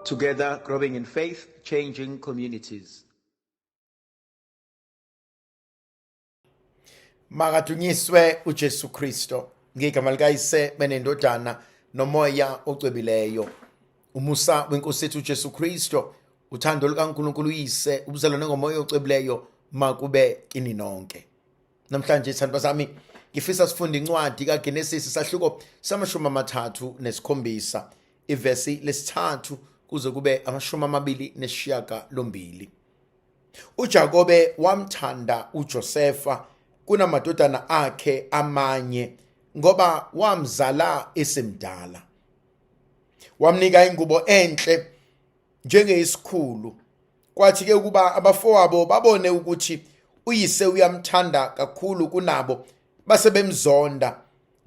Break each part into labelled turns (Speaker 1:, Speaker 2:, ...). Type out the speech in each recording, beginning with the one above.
Speaker 1: Together, growing in faith, changing communities.
Speaker 2: Makadunyiswe uJesu Kristo ngegama likaYise benendodana nomoya ocwebileyo. Umusa wenkosi yethu uJesu Kristo, uthando lukaNkulunkulu uYise, ubuzalwane ngomoya ocwebileyo makube kini nonke. Namhlanje sithandwa sami ngifisa sifunde incwadi kaGenesis isahluko sama-37 ivesi lesithathu kuze kube 28. UJakobe wamthanda uJosefa kunamadodana akhe amanye ngoba wamzala esemdala. Wamnika ingubo enhle njengeyisikhulu. Kwathi ke ukuba abafowabo babone ukuthi uyise uyamthanda kakhulu kunabo, base bemzonda,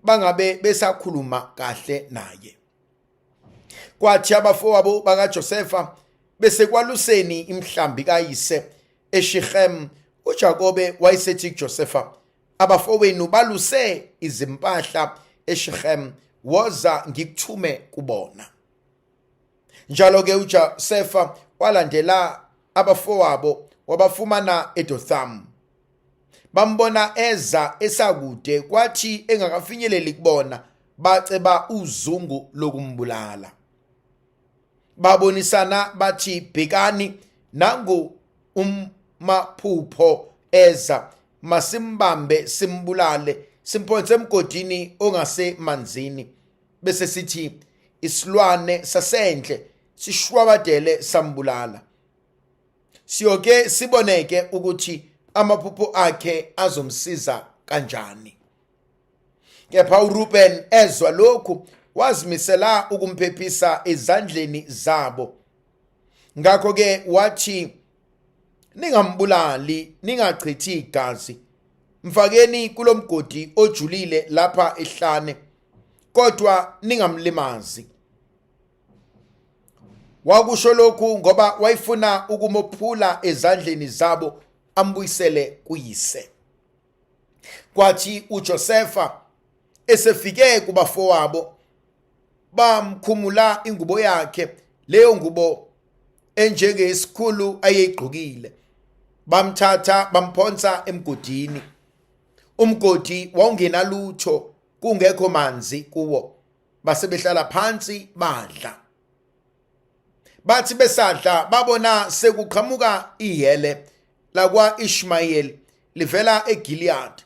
Speaker 2: bangabe besakhuluma kahle naye. Kwathi abafowabo bakaJosefa besekwaluseni imhlambi kayise eShechem, uJakobe wayesethi kuJosefa, abafowenu baluse izimpahla eShechem, woza ngikuthume kubona. Njalo ke uJosefa walandela abafowabo wabafumana eDothamu. Bambona eza esakude, kwathi engakafinyeleli kubona baceba uzungu lokumbulala. Babonisana bathi, bhekani nangu umaphupho eza, masimbambe simbulale, simphonse emgodini ongasemanzini, bese sithi isilwane sasendle sishwabadele sambulala. Siyoke siboneke ukuthi amaphupho akhe azomsiza kanjani. Kepha uRuben ezwa lokhu wazimisela ukumphephisa ezandleni zabo. Ngakho ke wathi, ningambulali, ningachithi igazi, mfakeni kulomgodi ojulile lapha ehlane, kodwa ningamlimazi. Wakusho lokhu ngoba wayefuna ukumophula ezandleni zabo ambuyisele kuyise. Kwathi uJosefa esefike kubafowabo, bamkhumula ingubo yakhe, leyo ngubo enjengesikhulu ayeyigqokile, bamthatha bamphonsa emgodini. Umgodi wawungenalutho, kungekho manzi kuwo. Base behlala phansi badla. Bathi besadla babona sekuqhamuka ihele lakwa-Ishmayeli livela eGiliyadi,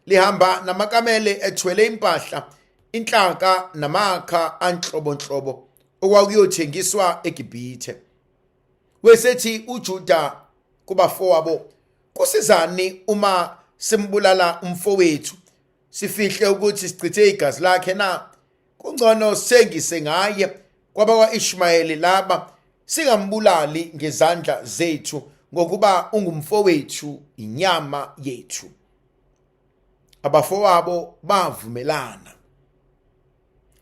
Speaker 2: lihamba namakamele ethwele impahla, inhlaka namakha anhlobonhlobo okwakuyothengiswa eGibhithe. Wesethi uJuda kubafowabo, kusizani uma simbulala umfowethu, sifihle ukuthi sichithe igazi lakhe na? Kungcono sithengise ngaye kwabakwa-Ishmayeli laba, singambulali ngezandla zethu, ngokuba ungumfowethu, inyama yethu. Abafowabo bavumelana.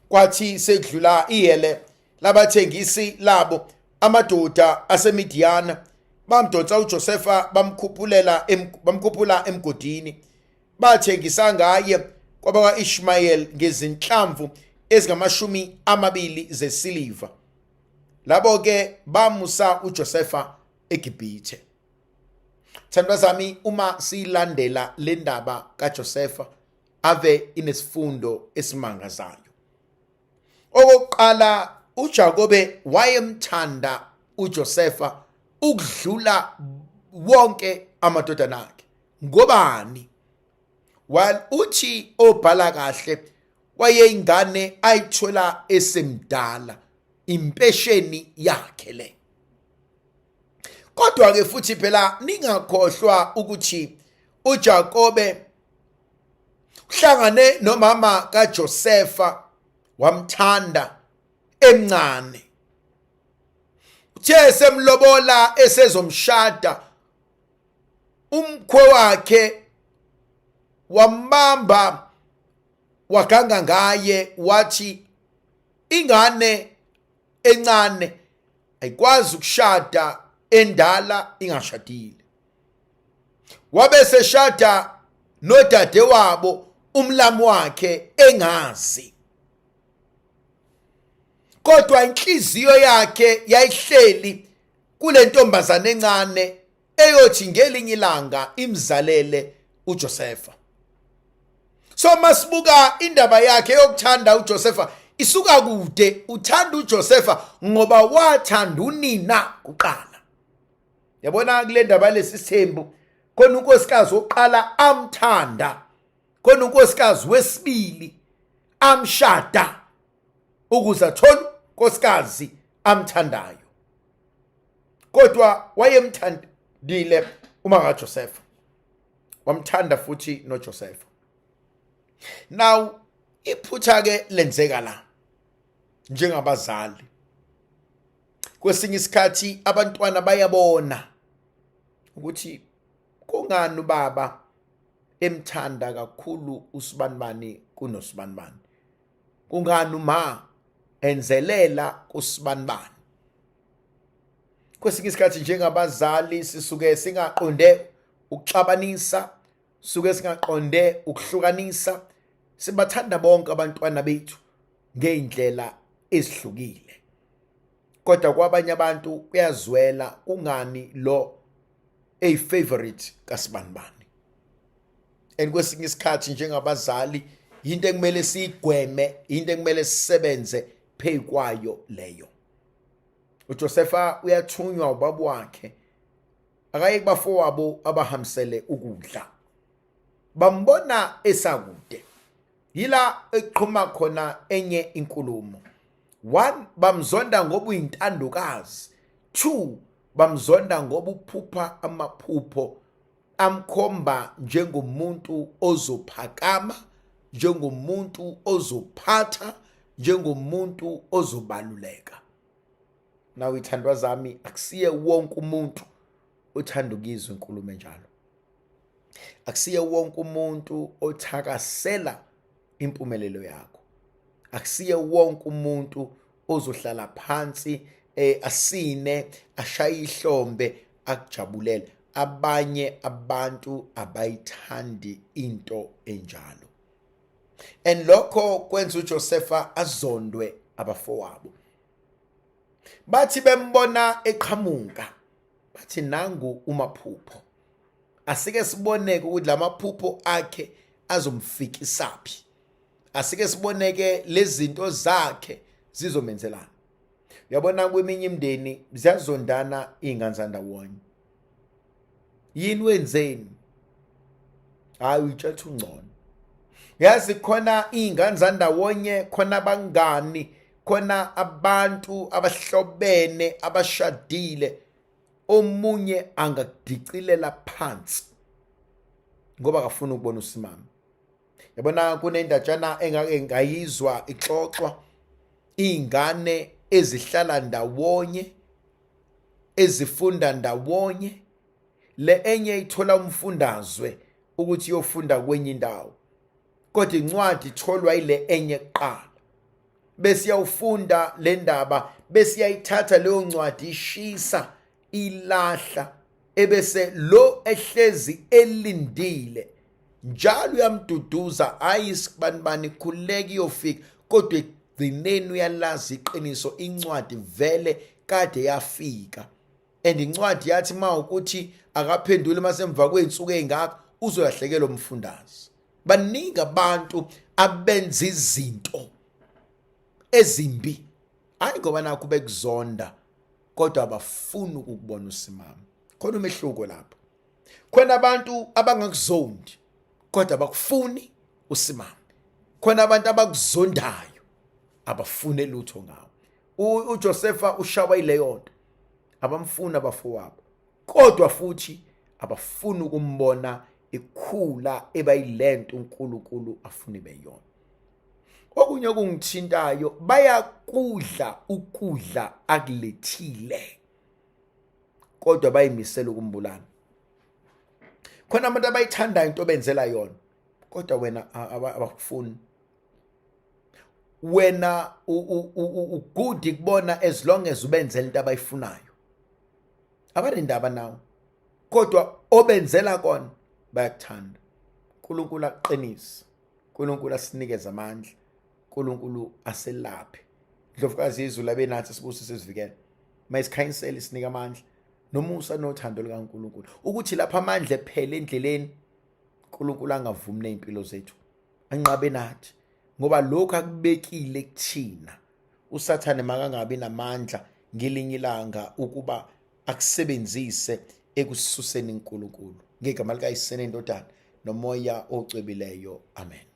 Speaker 2: Kwathi sekudlula ihele labathengisi labo, amadoda aseMidiyana, bamdonsa uJosefa bamkhuphula emgodini, bathengisa ngaye kwabakwa-Ishmayeli ngezinhlamvu ezingama-20 zesiliva. Labo ke bamusa uJosefa eGibhithe. Thandwa zami, uma siyilandela le ndaba kaJosefa, ave inesifundo esimangazayo. Okokuqala, uJakobe wayemthanda uJosefa ukudlula wonke amadodana akhe. Ngobani? While uthi obhala kahle wayeyingane ayithola esemdala, impesheni yakhe le. Kodwa ke futhi phela ningakhohlwa ukuthi uJakobe uhlangane nomama kaJosefa, wamthanda emncane. Uthe semlobola esezomshada, umkhwe wakhe wambamba waganga ngaye, wathi ingane encane ayikwazi ukushada endala ingashadile. Wabe seshada nodade wabo, umlamu wakhe, engazi. Kodwa inhliziyo yakhe yayihleli kule ntombazane encane eyothi ngelinye ilanga imzalele uJosefa. So masibuka indaba yakhe yokuthanda uJosefa isuka kude, uthanda uJosefa ngoba wathanda unina kuqala. Yabona kule ndaba lesi sithembu khona unkosikazi wokuqala amthanda, khona unkosikazi wesibili amshada ukuze athole unkosikazi amthandayo. Kodwa wayemthandile uma kaJosefa, wamthanda futhi noJosefa. Now iphutha ke lenzeka la njengabazali, kwesinye isikhathi abantwana bayabona ukuthi kungani ubaba emthanda kakhulu usibanibani kunosibanibani, kungani uma enzelela kusibanibani. Kwesinye isikhathi njengabazali sisuke singaqonde ukuxabanisa, suke singaqonde ukuhlukanisa, sibathanda bonke abantwana bethu ngey'ndlela ezihlukile. Kodwa kwabanye abantu kuyazwela kungani lo eyi-favorite kasibanibani. And kwesinye isikhathi njengabazali yinto ekumele siyigweme, into ekumele sisebenze phezu kwayo leyo. uJosefa uyathunywa ubaba wakhe akaye kubafowabo abahambisele ukudla, bambona esakude. Yila eqhuma khona enye inkulumo. 1, bamzonda ngoba uyintandokazi. 2, bamzonda ngoba uphupha amaphupho amkhomba njengomuntu ozophakama, njengomuntu ozophatha, njengomuntu ozobaluleka. Nawe ithandwa zami, akusiye wonke umuntu othanda ukuyizwa inkulumo enjalo. Akusiye wonke umuntu othakasela impumelelo yakho. Akusiye wonke umuntu ozohlala phansi asine, ashaye ihlombe, akujabulele. Abanye abantu abayithandi into enjalo. And lokho kwenza uJosefa azondwe abafowabo. Bathi bembona eqhamuka, bathi nangu umaphupho. Asike siboneke ukuthi lamaphupho akhe azomfikisaphi. Asike siboneke lezinto zakhe zizomenzelana. Uyabona kweminye imindeni ziyazondana izingane zandawonye. Yini wenzeni? Hayi uyitshela ungcono. Yazi khona izingane zandawonye, khona abangani, khona abantu abahlobene abashadile, omunye angakudicilela phansi ngoba akafuni ukubona usimama. Yabona kunendatshana engake ngayizwa ixoxwa, izingane ezihlala ndawonye, ezifunda ndawonye, le enye ithola umfundazwe ukuthi iyofunda kwenye indawo, kodwa incwadi itholwa ile enye kuqala, bese iyawufunda le ndaba, bese iyayithatha leyo ncwadi ishisa ilahla, ebese lo ehlezi elindile njalo uyamduduza, hayi sibanibani khululeka iyofika, kodwa ekugcineni uyalazi iqiniso, incwadi vele kade yafika. And incwadi yathi uma ukuthi akaphenduli masemva kwey'nsuku ey'ngaka uzolahlekelwa umfundaze. Baningi abantu abenza izinto ezimbi, hayi ngoba nakho bekuzonda, kodwa abafuni ukukubona usimama. Khona umehluko lapho. Khona abantu abangakuzondi kodwa abakufuni usimame. Khona abantu abakuzondayo abafune lutho ngawe. uJosefa ushawa ileyo nto, abamfuni abafowabo, kodwa futhi abafuni ukumbona ikhula ebayilento uNkulunkulu afuna ibe yona. Okunye okungithintayo, bayakudla ukudla akulethile, kodwa bayimisela ukumbulala. Khona abantu abayithandayo into obenzela yona, kodwa wena abakufuni. Wena ugood kubona as long as ubenzela into abayifunayo, abanendaba nawe, kodwa obenzela kona bayakuthanda. uNkulunkulu aqinise, uNkulunkulu asinikeze amandla, uNkulunkulu aselaphe. Ndlovukazi yezulu abe nathi, sibusise, sivikele, mayisikhanyisele, sinike amandla nomusa nothando likaNkulunkulu, ukuthi lapha amandla ephele endleleni, uNkulunkulu angavumi nezimpilo zethu, anqabe nathi, ngoba lokhu akubekile kuthina, uSathane makangabi namandla ngelinye ilanga ukuba akusebenzise ekusisuseni uNkulunkulu. Ngegama likaYise, neNdodana, noMoya oCwebileyo, amen.